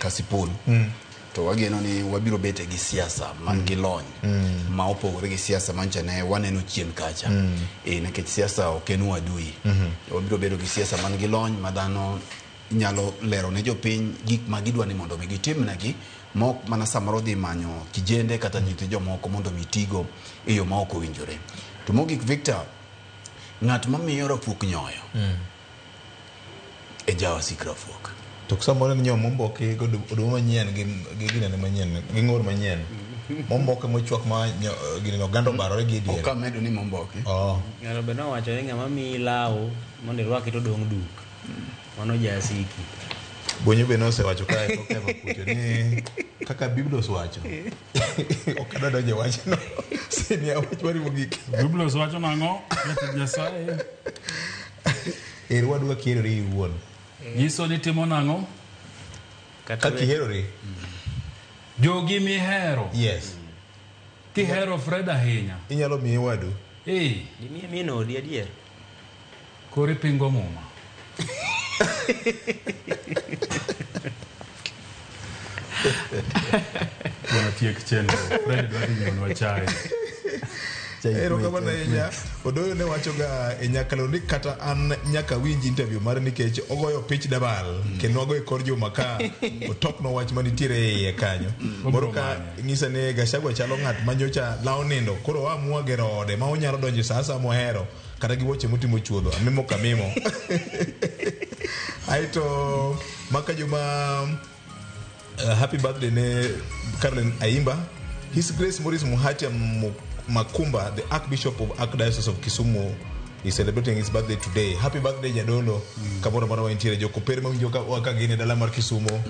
Kasipul to wageno ni wabiro bet gi siasa man gi lony ma opogore gi siasa mancha ne waneno chien kacha. Nikech siasa ok en uadui. Wabiro bedo gi siasa man gi lony ma dhano nyalo lero ne jopiny gik ma gidwa ni mondo mi gitimnegi, ma ok mana samoro dhi manyo kijende kata nyithi jomoko mondo mi tigo e yo ma ok owinjore. To mogik Victor, ng'at mamiyo rafuok nyoyo e jawasik rafuok. To samoro en nyo momboki gi oduma manyien gi ginene manyien gi ng'or manyien. Momboke mochwak ma ginene oganda obarore gi e diere. Ok amedo ni momboki. Oh. Ng'ato be nowacho ni ng'ama miyi law mondo irwaki to odong' duk. Mano jasiki. Bonyo be nosewacho kae to keva kucho ni kaka Biblos wacho. Ok adwa donjo e wachno. Senia wach mari mogik. Biblos wacho nang'o? Jatich Nyasaye. Er wadu kaka iherori iwuon. Nyiso ni timo nang'o? Kaka iherori. Jogi mihero. Yes. Kihero Fred ahinya. Inyalo miye wadu. Eh. Dimiye min odi adier. Koro ipingo muma. Bwana tiek chenro. Fred dwa dhi nyiewnwa chae. Erokamano ahinya. Odoyo ne wachoga e nyakalondo ni kata an nyaka winj interview mare nikech ogoyo pich dabal kendo wagoyo e kor juma ka otokno wach manitiere e iye kanyo. Moro ka ng'isa ni Gachagua chalo ng'at ma nyocha lawo nindo koro oamua gero ode ma onyalo donjo sa asaya mohero kata gi wuoche motimo chuodho amimo kamimo. Aeto maka juma happy birthday ne Caroline Aimba. His Grace Maurice Muhatia Makumba, the Archbishop of Archdiocese of Kisumu, is celebrating his birthday today. Happy birthday Jadolo. Kamoro amora ma intiere, jokopere mawinjo ka gin e dala mar Kisumo.